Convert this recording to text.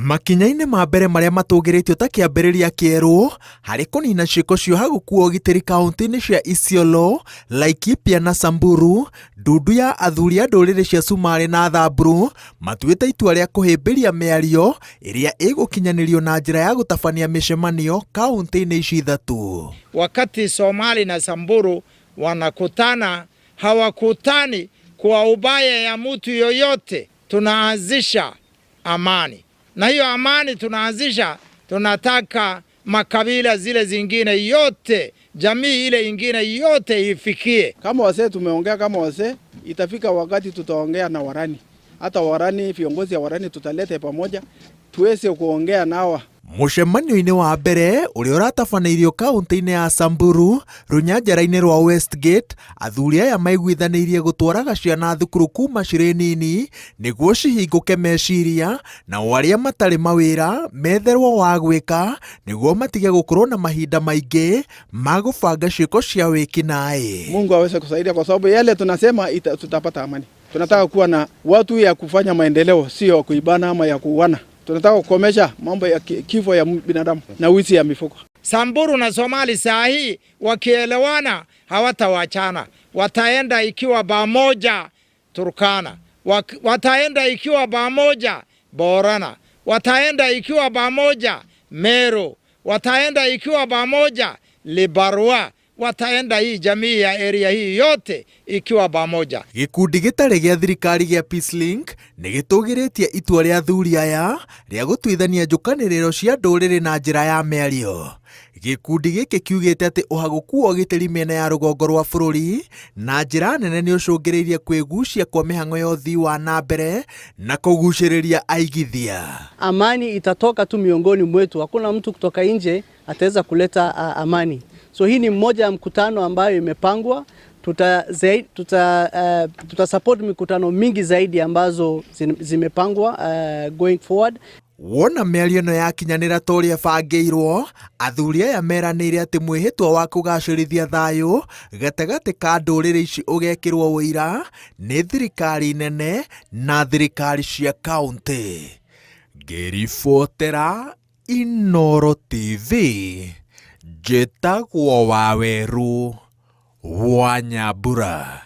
Makinya-inĩ ma mbere marĩa matũgĩrĩtio ta kĩambĩrĩria kĩerũ harĩ kũnina ciĩko cia ũhagũku wa ũgitĩri kaunti-inĩ cia Isiolo, Laikipia na Samburu, ndundu ya athuri a ndũrĩrĩ cia Cumarĩ na Thamburu matuĩte itua rĩa kũhĩmbĩria mĩario ĩrĩa ĩgũkinyanĩrio na njĩra ya gũtabania mĩcemanio kaunti-inĩ ici ithatũ. Wakati Somali na Samburu wanakutana, hawakutani kwa ubaya ya mtu yoyote. Tunaanzisha amani, na hiyo amani tunaanzisha, tunataka makabila zile zingine yote, jamii ile ingine yote ifikie. Kama wazee tumeongea kama wazee, itafika wakati tutaongea na Warani, hata Warani, viongozi ya Warani tutalete pamoja tuweze kuongea nawa. Mũcemanio-inĩ wa mbere ũrĩa ũratabanĩirio kaunti-inĩ ya Samburu rũnyanjara-inĩ rwa Westgate, athuri aya maiguithanĩirie gũtwaraga ciana thukuru kuma cirĩ nini nĩguo cihingũke meciria, nao arĩa matarĩ mawĩra metherwo wa gwĩka nĩguo matige gũkorwo na mahinda maingĩ ma gũbanga ciĩko cia wĩkinaĩ. Mungu aweze kusaidia kwa sababu yale tunasema tutapata amani. Tunataka kuwa na watu ya kufanya maendeleo, sio kuibana ama ya kuuana. Tunataka kukomesha mambo ya kifo ya binadamu na wizi ya mifugo. Samburu na Somali saa hii wakielewana hawatawachana, wataenda ikiwa pamoja Turkana, wataenda ikiwa pamoja Borana, wataenda ikiwa pamoja Meru, wataenda ikiwa pamoja Libarua, wataenda hii jamii ya area hii yote ikiwa pamoja. Gĩkundi gĩtarĩ gĩa thirikari gĩa Peacelink nĩ gĩtũgĩrĩtie itua rĩa athuri aya rĩa gũtuithania njũkanĩrĩro cia ndũrĩrĩ na njĩra ya mĩario. Gĩkundi gĩkĩ kiugĩte atĩ ũhagũku wa ũgitĩri mĩena ya rũgongo rwa bũrũri na njĩra nene nĩ ũcũngĩrĩirie kwĩgucia kwa mĩhang'o ya ũthii wa na mbere na kũgucĩrĩria aigithia. Amani itatoka tu miongoni mwetu, hakuna mtu kutoka nje ataweza kuleta amani. So hii ni mmoja ya mkutano ambayo imepangwa. Tuta support mikutano mingi zaidi ambazo zimepangwa going forward. Wona mĩario ĩno yakinyanĩra ta ũrĩa ĩbangĩirwo, athuri aya meranĩire atĩ mwĩhĩtwa wa kũgacĩrithia thayũ gatagatĩ ka ndũrĩrĩ ici ũgekĩrwo ũira nĩ thirikari nene na thirikari cia kaunti. Ngĩribotera Inooro TV, njĩtagwo Waweru wa Nyambura.